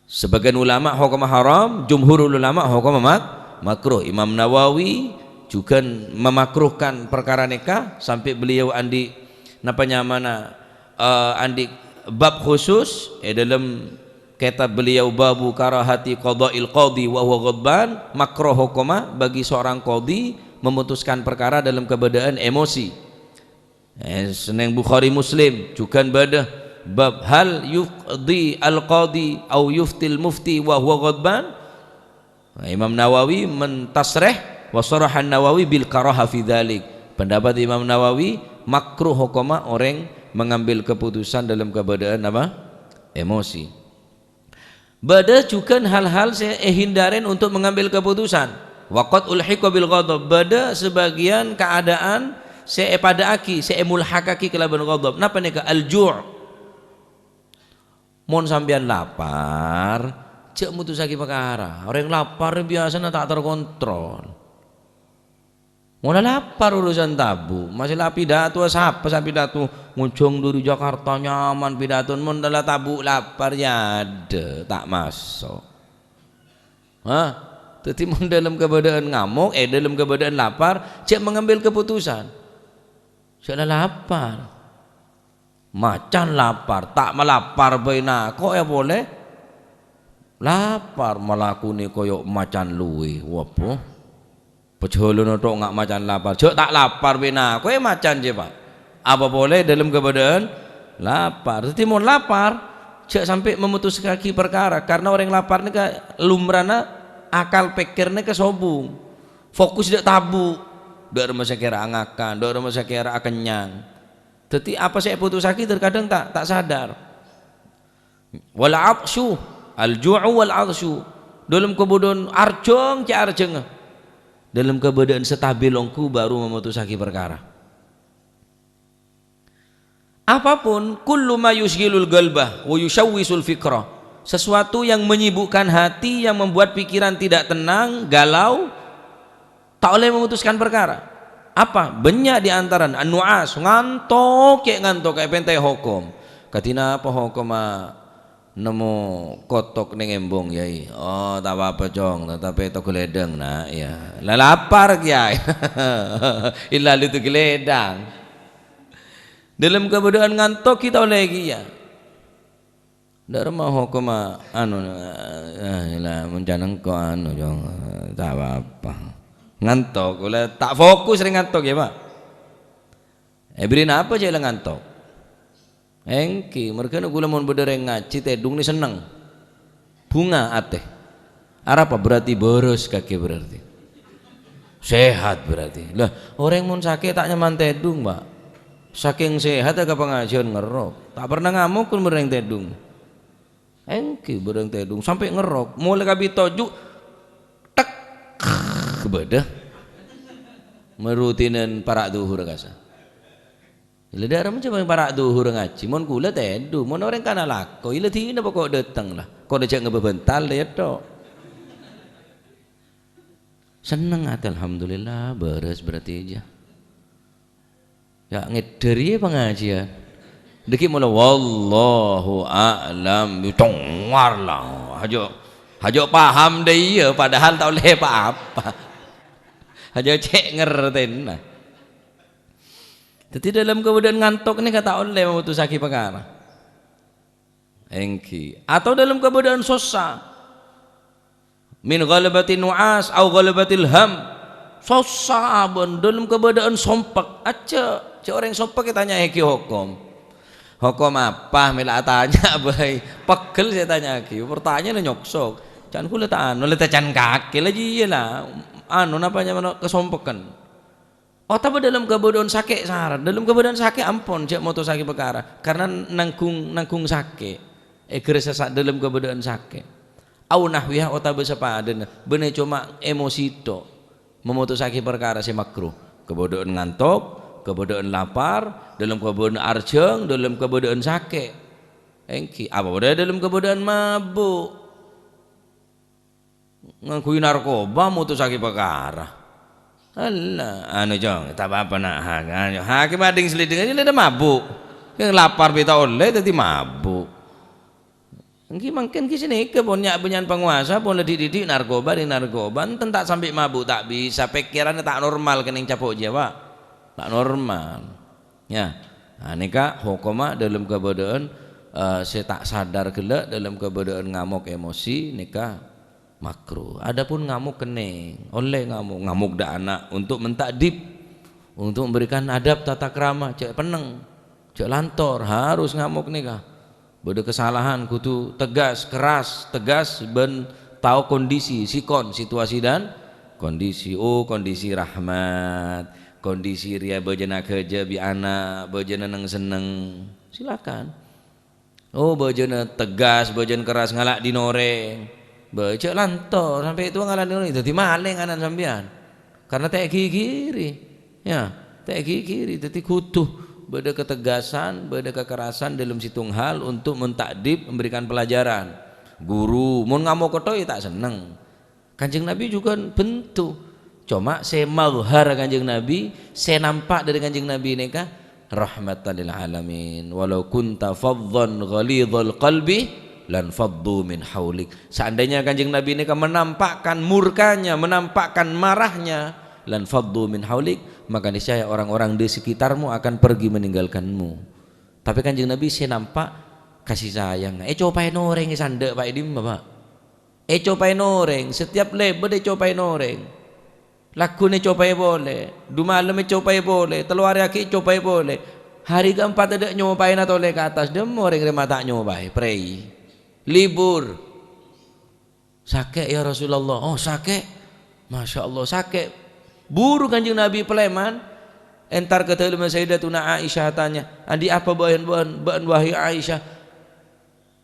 Sebagian ulama hokomma haram, jumhurul ulama hokomma mak-, makruh. Imam Nawawi jhughân memakruhkan perkara nèka sampè' beliau andi' napa nyamana, eh, andi' bab khusus è dâlem kètab beliau, Babu karahati qadha'il qadhi wa huwa ghadban, makruh hokomma bagi seorang qadhi memutuskan perkara dalam keadaan emosi. Eh, senneng Bukhari Muslim, jhughân bâdâ bab hal yuqdi al-qadhi au yuftil mufti wa huwa ghadban. Nah, Imam Nawawi mentasreh, wa sarahan Nawawi bil karaha fi dzalik. Pendapat Imam Nawawi, makruh hokomma orèng mengambil keputusan dalam keadaan apa? Emosi. Bâdâ jhughân hal-hal sè èhindarèn untuk mengambil keputusan. Wa qad ulhiqa bil ghadab. Bâdâ sebagian keadaan sè èpadâ'aghi, sè èmulhakaghi kalabân ghadab. Napa nèka? Al-ju'. Mon sampèyan lapar, jhâ' mutusaghi parkara. Orèng lapar biyasana ta' terkontrol. Mon la lapar urusan tabu', masè la pidato, sapa sè pidato ngonjhâng dâri Jakarta nyaman pidato, mon la tabu' lapar, ya adâ, ta' maso'. Hah? Dhâddhi mon dâlem kabâdâ'ân ngamok, eh, dâlem kabâdâ'ân lapar, jhâ' mengambil keputusan. Jhâ' la lapar. Macan lapar, ta' malapar bhâi nako' ya polè. Lapar malakonè koyo macan luwè. Wabo. Pajhâlâna tho nga' macan lapar. Jhâ' ta' lapar bhâi nako' ya macan jiyâ, Pak. Apa polè dâlem kabâdâ'ân lapar. Dhâddhi mon lapar, jhâ' sampè' memutusaghi parkara. Karna orèng lapar nèka lumrana akal pèkkèrra nèka sobung. Fokus dâ' tabu'. Dâ' remma sakèra angakan, dâ' remma sakèra akennyang. Dhâddhi, apa sè èputusaghi terkadang ta', ta' sadar. Wal 'atsyu, al-ju'u wal 'atsyu. Dâlem kabâdâ'ân arjhâng, cè' arjhângnga. Dâlem kabâdâ'ân stabil ongghu baru mamutusaghi parkara. Apapun, kullu ma yusyghilul qalba wa yusyawwisul fikra. Sesuatu yang menyibukkan hati, yang membuat pikiran tidak tenang, galau, ta' ollè memutuskan parkara. Apa? Bânnya' di antarana an-nu'as, ngantok, kè ngantok, kè pèntè hokom. Kadhi napa hokomma nemmo kotok neng embong, Yai? Oh, ta' apa-apa, Cong, tapè toghâlèdhâng, na', ya. La lapar, Kyai. Illa lu toghâlèdhâng. Dâlem kabâdâ'ân ngantok, ghi' ta' ollè kèya. Dâ' remma hokomma, anu, eh, la, mon can engko' anu, Cong, ta' apa-apa. Ngantok, kaulâ ta' fokus rèng ngantok, ya, Pak. Èbèrri' napa cè' la ngantok? Èngghi, merghâna kaulâ mon bâdâ rèng ngajhi tèdhung nè senneng. Bhunga atè. Arapa berarti bârâs kakè berarti. Sehat berarti. Lah, orèng mon sakè' ta' nyaman tèdhung, Pak. Sakèng sehatta ka pangajiân ngerrok. Ta' pernah ngamok mon bâdâ rèng tèdhung. Èngghi, bâdâ rèng tèdhung. Sampè' ngerrok. Molaè kabit toju', tek, bâdâ. Marutinan para' dhuhur kasa. Illa dâ' remma jhâ' para' dhuhur ngajhi, mon kaulâ tèdhung, mon orèng kana lako, illa dinah poko' dâteng la. Kodhu jhâ' ngabâ bântal, ya, tho. Senneng atè, alhamdulillah, bârâs berarti jâ. Ya, ngèdâr yâ pangajiân. Dâgghi' mola, "Wallahu a'lam." Yâ, tongar la. Hajâ, hajâ paham dâ' iyâ, padahal ta' ollè pa-apa. Hajâ cè' ngartèna. Dhâddhi, dâlem kabâdâ'ân ngantok nèka ta' ollè mamutusaghi parkara. Èngghi. Atau dâlem kabâdâ'ân sossa. Min ghalabatin nu'as au ghalabatil ham. Sossa abân dâlem kabâdâ'ân sompek. Ajjhâ', jhâ' orèng sompek ètanya'aghi hokom. Hokom apa? Mèla atanya bhâi. Pegghel sè ètanya'aghi. Pertanyaan nyoksok. Can kaulâ ta' anu, la ta' can kakè la jiyâ la. Anu napa nyamana kasompekkan. Otabâ dâlem kabâdâ'ân sakè' sarat. Dâlem kabâdâ'ân sakè' ampon, jhâ' motosaghi parkara. Karna nanggung, nanggung sakè'. Èghârâ sè sa-, dâlem kabâdâ'ân sakè'. Au nahwiha otabâ sapadâna. Bânnè coma emosi tok. Mamotosaghi parkara sè makruh. Kabâdâ'ân ngantok, kabâdâ'ân lapar, dâlem kabâdâ'ân arjhâng, dâlem kabâdâ'ân sakè'. Èngghi, apa bâdâ dâlem kabâdâ'ân mabuk. Ngangghuy narkoba motosaghi parkara. Ella, anu, Cong, ta' apa-apa, na'. Ha-, anu, hakim ading seliding aja, lè mabuk. Yang lapar bi' ta' ollè, dhâddhi mabuk. Èngghi mangkèn ghi' sanèka, pon nya'-bânnya'an pangobâsa, pon la dhi'-dhi'-dhi' narkoba, dhi' narkoba, enten ta' sambi' mabuk, ta' bisa, pèkkèranna ta' normal kennèng capo' jiyâ, Pa'. Ta' normal. Ya, nah, nèka hokomma dâlem kabâdâ'ân, eh, sè ta' sadar ghellâ', dâlem kabâdâ'ân ngamok emosi, nèka makruh. Adapun ngamok kennèng, ollè ngamok, ngamok dâ' ana' untuk menta'dib, untuk memberikan adab tata krama, jhâ' pennèng, jhâ' lantor, harus ngamok nèka. Bâdâ kasalahan, kodhu tegas, keras, tegas, bân tao kondisi, sikon, situasi dan kondisi. Oh, kondisi rahmat, kondisi rèya bâjâna ghâjâ bi' ana', bâjâna neng-senneng. Silakan. Oh, bâjâna tegas, bâjâna keras, ngala' dhin orèng. Bâ-, jhâ' lantor, sampè' towa ngala' dhin orèng, dhâddhi malèng ana' sampèyan. Karna ta' èghighiri. Ya, ta' èghighiri. Dhâddhi kodhu bâdâ ketegasan, bâdâ kekerasan dalam sèttong hal untuk menta'dib, memberikan pelajaran. Guru, mon ngamok kothoy ta' senneng. Kanjeng Nabi jhughân bhânto. Coma sè mazhar Kanjeng Nabi, sè nampa' dâri Kanjeng Nabi nèka rahmatan lil alamin. "Walau kunta fadhdhan ghalidhal qalbi lanfadhdhu min haulik." Seandainya Kanjeng Nabi nèka menampakkan murkanya, menampakkan marahnya, "lanfadhdhu min haulik," maka niscaya orang-orang di sekitarmu akan pergi meninggalkanmu. Tapè Kanjeng Nabi sè nampa' kasih sayang. Ècopaèn orèng è sandhâ', Pa', è dimma, Pa'? Ècopaèn orèng, setiap lèbât ècopaèn orèng. Lagghuna ècopaè polè, dumalem ècopaè polè, tello arè aghi' ècopaè polè. Hari keempat tadâ' nyopaèna tolè ka attas, dâmma orèng rèya ma' ta' nyopaè, prèi. Libur. "Sakè', ya Rasulullah." "Oh, sakè'." Masya Allah, sakè'. Buru Kanjeng Nabi palèman, entar ka dâlemma Sayyidatuna Aisyah, atanya, "Andi' apa bâ'ân, bâ'ân, bâ'ân, wahai Aisyah?"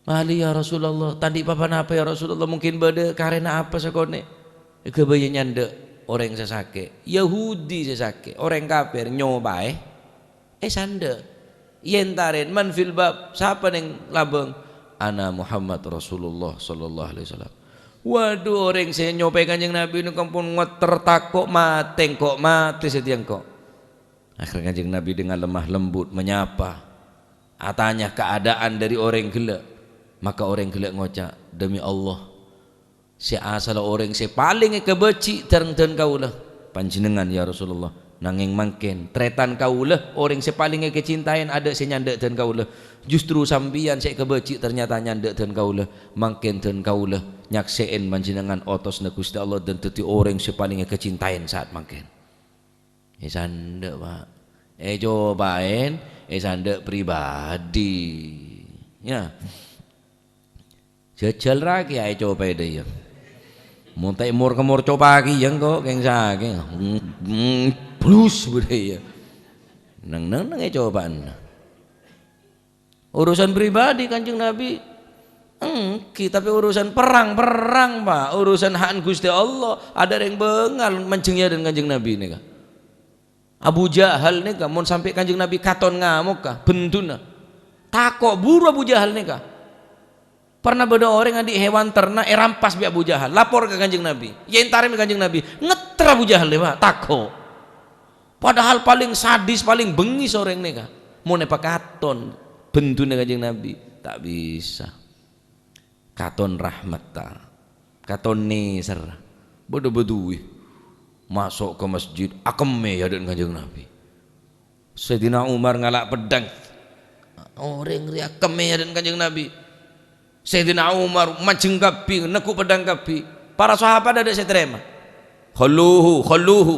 "Mali, ya Rasulullah, ta' andi' pa-ponapa, ya Rasulullah, mungkin bâdâ karèna apa sakonè'?" Èghâbâyâ nyandhâ' orèng sè sakè', Yahudi sè sakè', orèng kafir nyopaè, è sandhâ'. Èntarè, "Man fil bab? Sapa neng labâng?" "Ana Muhammad Rasulullah sallallahu alaihi wasallam." Waduh, orèng sè nyopaè Kanjeng Nabi nèka pon ngetter, tako' matè, engko' matè satèya engko'. Akhirnya Kanjeng Nabi dengan lemah lembut menyapa, atanya keadaan dâri orèng ghellâ'. Maka orèng ghellâ' ngoca', "Demi Allah, sè asalla orèng sè palèng èkabâji' dhân-, dhân kaulâ, panjhennengngan, ya Rasulullah. Nangèng mangkèn, tarètan kaulâ, orèng sè palèng èkacintaèn adâ' sè nyandhâ' dhân kaulâ. Justru sampèyan sè èkabâji' ternyata nyandhâ' dhân kaulâ. Mangkèn dhân kaulâ nyaksè'è panjhennengngan otosanna Ghustè Allah dhân dhâddhi orèng sè palèng èkacintaèn saat mangkèn." È sandhâ', Pa'. Ècopaèn, è sandhâ' pribadi. Ya. Jhâjhâl ra kèya ècopaè dâ' iyâ. Mon ta' èmor-kemor copa kèya engko' kèng sakèng. Hmm, hmm, blus bâdâ iyâ. Neng-neng, neng ècopa'na. Urusan pribadi Kanjeng Nabi, èngghi, tapè urusan perrang, perrang, Pa'. Urusan ha'na Ghustè Allah, adâ' rèng bângal manjheng è adâ'na Kanjeng Nabi nèka. Abu Jahal nèka, mon sampè' Kanjeng Nabi katon ngamokka, benduna. Tako' buru Abu Jahal nèka. Pernah bâdâ orèng andi' hèwan ternak èrampas bi' Abu Jahal, lapor ka Kanjeng Nabi. Èntarè bi' Kanjeng Nabi, ngetter Abu Jahal, Pa', tako'. Padahal palèng sadis, palèng bengngis orèng nèka. Mon èpakaton benduna Kanjeng Nabi, ta' bisa. Katon rahmatta. Katon nèser. Bâdâ bâduwi. Maso' ka masjid, akemmè è adâ'na Kanjeng Nabi. Sayyidina Umar ngala' peddhâng. Orèng rèya akemmè è adâ'na Kanjeng Nabi. Sayyidina Umar manjheng kabbhi, neggu' peddhâng kabbhi. Para sahabat adâ' sè tarèma. "Khalluhu, khalluhu."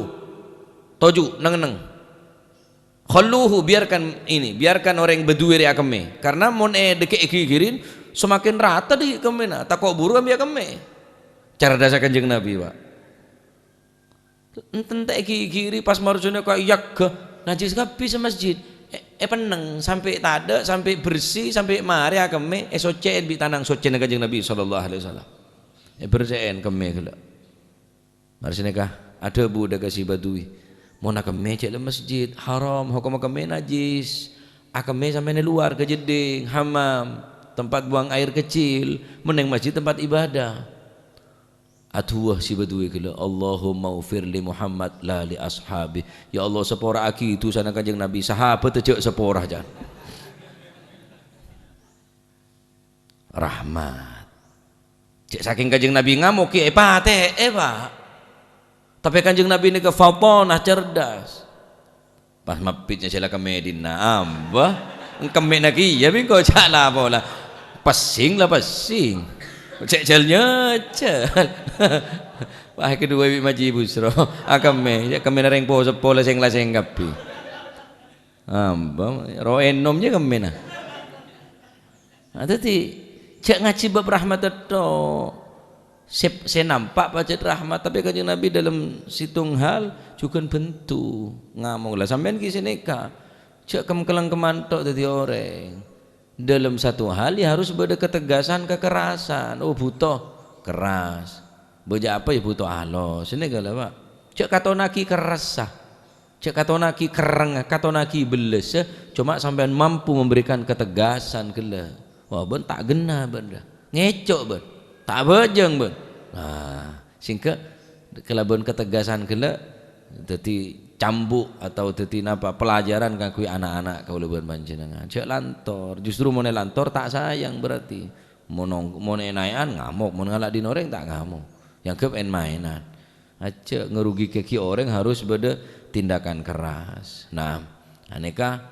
Toju', neng-enneng. "Khalluhu, biarkan ini, biarkan orèng bâduwi rèya akemmè." Karena mon è dhâggi' èghighiri, semakin rata dhâggi' kemmèna, tako' buru ambi' akemmè. Cerdassa Kanjeng Nabi, Pa'. Enten ta' ègigiri pas marjona ka iyâ ghâ, najjhis kabbhi sè masjid. E-, èpennèng sampè' tadâ', sampè' bersè, sampè' marè akemmè, èsoccè'è bi' tanang soccèna Kanjeng Nabi sallallahu alaihi wasallam. Èbersè'è kemmè ghellâ'. Marè sanèka adhâbu dâ' ka si Badui, "Mon akemmè cè' la masjid, haram, hokomma kemmè najjhis. Akemmè sampèyan è lowar ka jeddhing, hammam, tempat buang air kecil, mennèng masjid tempat ibadah." Adu'a si Badui ghellâ', "Allahumma ghfir li Muhammad la li ashabi." "Ya Allah, sapora'aghi dusana Kanjeng Nabi, sahabat jhâ' sapora, jân." Rahmat. Cè' sakèng Kanjeng Nabi ngamok, ghi' èpatè'è, Pak. Tapè Kanjeng Nabi nèka fatonah, cerdas. Pas mabbit nyè sè la kemmè dinna', amba. Engkemmèna kèya bi' engko' jhâ' la pola. Pessing la pessing. Cè' jhâl nyèjhâl. Wah, kaduwâ bi' Maji Busro. Akemmè, ya kemmèna rèng po-, seppo la sèng-lasèng kabbhi. Amba, ro ènom jâ kemmèna. Nah, dhâddhi, jhâ' ngajhi bab rahmat tok. Sè, sè nampa' pajhât rahmat, tapè Kanjeng Nabi dâlem sèttong hal jhughân bendhu ngamok. La sampèyan ghi' sanèka, jhâ' kem-, kelengkeman tok dhâddhi orèng. Dâlem satu hal, ya harus bâdâ ketegasan, kekerasan. Oh, bhuto, keras. Bâjâ apa, ya bhuto alos. Sanèka la, Pak. Jhâ' katonaghi kerrassa. Jhâ' katonaghi kerrèng, katonaghi bellessa, coma sampèyan mampu memberikan ketegasan ghellâ'. Wah, bân ta' ghenna bân, ngèco' bân, ta' abhâjâng bân. Nah, sèngghâ kalabân ketegasan ghellâ' dhâddhi cambuk atau dhâddhi napa, pelajaran kaangghuy ana'-ana' kaulâ bân panjhennengngan. Jhâ' lantor, justru mon èlantor ta' sayang berarti. Mon ong-, mon ènaè'an ngamok, mon ngala' dhin orèng ta' ngamok. Èangghep en-maènan. Ajjhâ' ngarugighi orèng harus bâdâ tindakan keras. Nah, anèka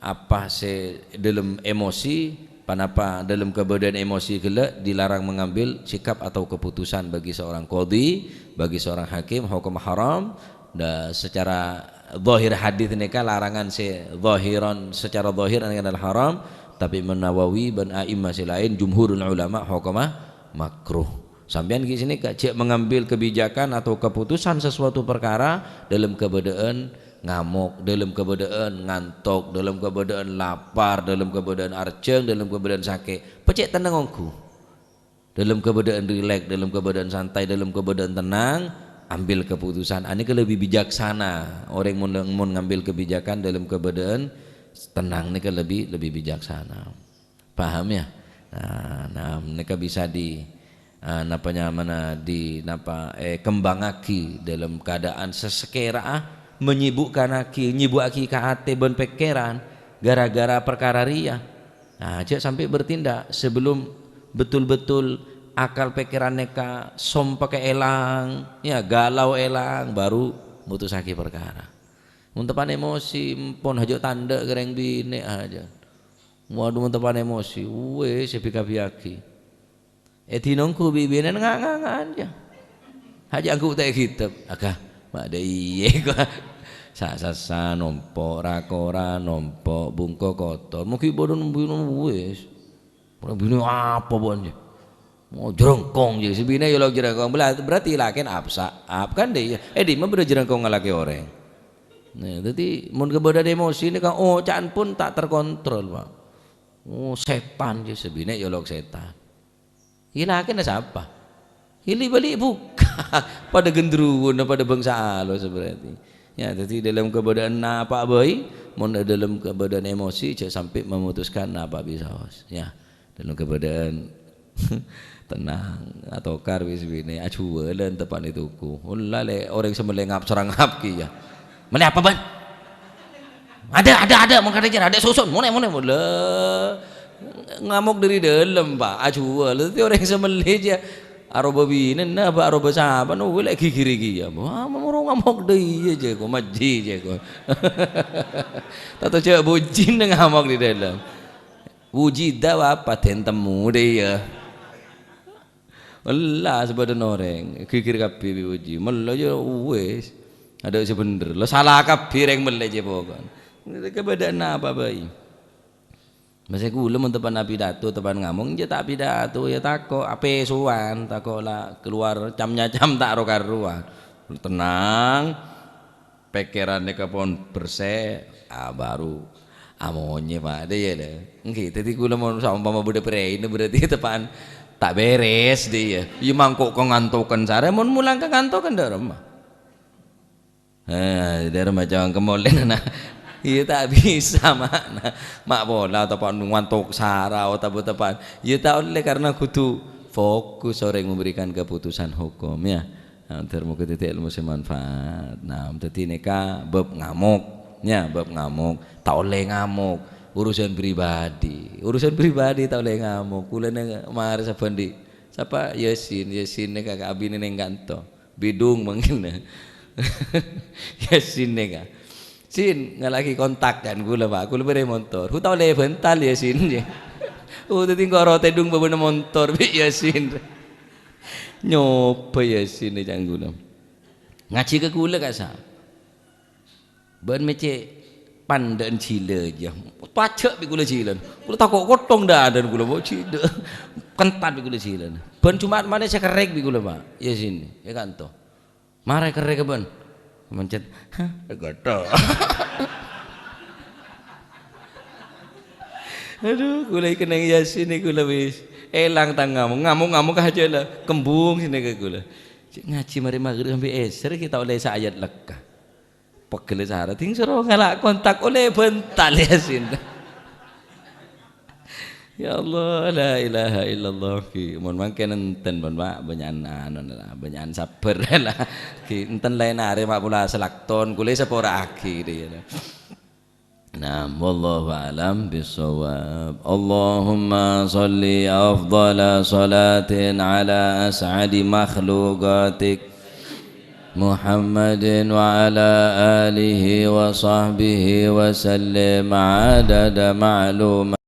apa sè dâlem emosi, ponapa dâlem kabâdâ'ân emosi ghellâ' dilarang mengambil sikap atau keputusan bagi seorang qadhi, bagi seorang hakim, hukum haram. Da-, secara zahir hadis nèka larangan sè zahiran, secara zahir nèka adalah haram, tapè Imam Nawawi bân a'immah sè laèn, jumhurul ulama, hukumma makruh. Sampèyan ghi' sanèka, jhâ' mengambil kebijakan atau keputusan sesuatu perkara dâlem kabâdâ'ân ngamok, dâlem kabâdâ'ân ngantok, dâlem kabâdâ'ân lapar, dâlem kabâdâ'ân arjhâng, dâlem kabâdâ'ân sakè'. Pècè' tennang ongghu. Dâlem kabâdâ'ân rileks, dâlem kabâdâ'ân santai, dâlem kabâdâ'ân tennang, ambil keputusan. Anèka lebbi bijaksana. Orèng mon, mon ngambil kebijakan dâlem kabâdâ'ân tennang nèka lebbi, lebbi bijaksana. Paham, ya? Nah, nah, nèka bisa di, ah, napa nyamana, di, napa, eh, kembangaghi dalam keadaan sesakèra, ah, menyibukkanaghi, nyibukaghi ka atè bân pèkkèran gara-gara parkara rèya. Nah, jhâ' sampè' bertindak sebelum betul-betul akal pèkkèran nèka sompekka èlang, ya, galau èlang, baru mutusaghi parkara. Mon teppa'na emosi, empon, hajâ' tandhâ' ka rèng binè' hajâ'. Waduh, mon teppa'na emosi, wes, èbi-kabbiyaghi. È dinongku bi' binèna nga-, nga-, nganga'an, ya. Hajâ' angghuta' è kitab. Aga, ma' dâ' iyâ, kok. Sa-, sassa nompo', ra-kora nompo', bungko kotor. Moghi' bâdâ nembu-, nembu, wes. Ora binè' apa, bân, ya? Oh, jrengkong, ya. Sè binè' ya lo' jrengkong. Bela-, berarti lakèna apsa-, ap-, kan, dâ' iyâ. È dimma bâdâ jrengkong ngalakè orèng? Nah, dhâddhi mon kabâdâ'ân emosi nèka oca'an pon ta' terkontrol, Pak. Oh, sètan, ya, sè binè' ya lo' sètan. Iyâ lakèna sapa? Iyâ li-bâli' buka. Padâ gendruwona, padâ bângsa alos berarti. Ya, dhâddhi dâlem kabâdâ'ân napa bhâi, mon dâlem kabâdâ'ân emosi, jhâ' sampè' memutuskan napa bi' saos. Ya, dâlem kabâdâ'ân tenang, atokar bi' sè binè', ajhuwâlân teppa'na toko. Ollè, lè, orèng sè mellè ngap-, sèrang ngap kèya. Mellè apa, Bân? Ada, ada, ada, mon kadhâjâr, ada soson, monè, monè, monè. Lha, ngamok dâri dâlem, Pak, ajhuwâl. Dhâddhi orèng sè mellè jâ aroba binèna, apa aroba sapa, no, lè ghighiri kèya. Wah, moro ngamok dâ' iyâ, jâ' ko, majhi, jâ' ko. Tato jâ' bujina ngamok dâri dâlem. Wujida wa apa, den temu dâ' iyâ. Ella, sabâdhân orèng, ghighir kabbhi bi' uji. Mellè jâ' wis. Adâ' sè bhendher. Lo sala kabbhi rèng mellè jâ' pokok. Kabâdâ'ân napa bhâi? Masa kaulâ mon teppa'na pidato, teppa'na ngamong, jâ' ta' pidato, ya tako', apèsowan, tako' la keluar cam-nyacam ta' ro-karowan. Tenang, pèkkèran nèka pon bersè, ah, baru amonyè, Pak. Dâ' iyâ, lho. Èngghi, dhâddhi kaulâ mon saompama bâdâ prèina berarti teppa'an ta' bèrès, dâ' iyâ. Iyâ mangko' kangantokan sarè, mon mulang kangantokan dâ' remma. Eh, dâ' remma cangkem molèna, nah. Iyâ ta' bisa, Ma', nah. Ma' pola teppa'an ngantok sara, otabâ teppa'an. Iyâ ta' ollè karena kodhu fokus orèng memberikan keputusan hukum, ya. Nah, dhâr moghâ dhâddhi èlmo sè manfaat. Nah, dhâddhi nèka bab ngamok. Nya, bab ngamok. Ta' ollè ngamok. Urusan pribadi. Urusan pribadi ta' ollè ngamok. Kaulâ nè-, marè sabbhân dhi'. Sapa? Yasin. Yasin nèka ka abinè neng kanto. Bidung mangkèn. Yasin nèka. Sin, ngala' ghi' kontak kan kaulâ, Pak. Kaulâ bârâ' montor. Hu ta' ollè bhântal Yasin, ya. Oh, dhâddhi engko' ro tèdung bâbâna montor bi' Yasin. Nyoba Yasin è ca'na kaulâ. Ngajhi ka kaulâ ka'issa'. Bân mè' cè' pandhâ'ân jhilâ, ya. Pajhâ' bi' kaulâ jhilâna. Kaulâ tako' kotthong dâdâna kaulâ, bo' jhilâ. Kentat bi' kaulâ jhilâna. Bân Jumat malè sè kerrèk bi' kaulâ, Pak. Yasin, è kanto. Marè kerrèk bân. Mencet. Hah, ghâtho. Adhu, kaulâ èkennèng Yasin nèko la wis èlang tang ngamok. Ngamok-ngamok ka jhâ' la kembung sènè ka kaulâ. Cè' ngajhi marè maghrib sampè' èssèr ghi' ta' ollè saayat lekka. Pegghel sara, dhing soro ngala' kontak ollè bhântal Yasin. Ya Allah, la ilaha illallah, ghi. Mon mangkèn enten, mon, Pak, bânnya'an anu la, bânnya'an sabbhâr la. Ghi, enten laèn arè, Pak, pola salakton, kulâ èsapora'aghi, dâ' iyâ la. Naam, wallahu a'lam bissawab. Allahumma shalli afdhala shalatin ala as'adi makhluqatik Muhammadin wa ala alihi wa sahbihi wa sallim adada ma'lumat.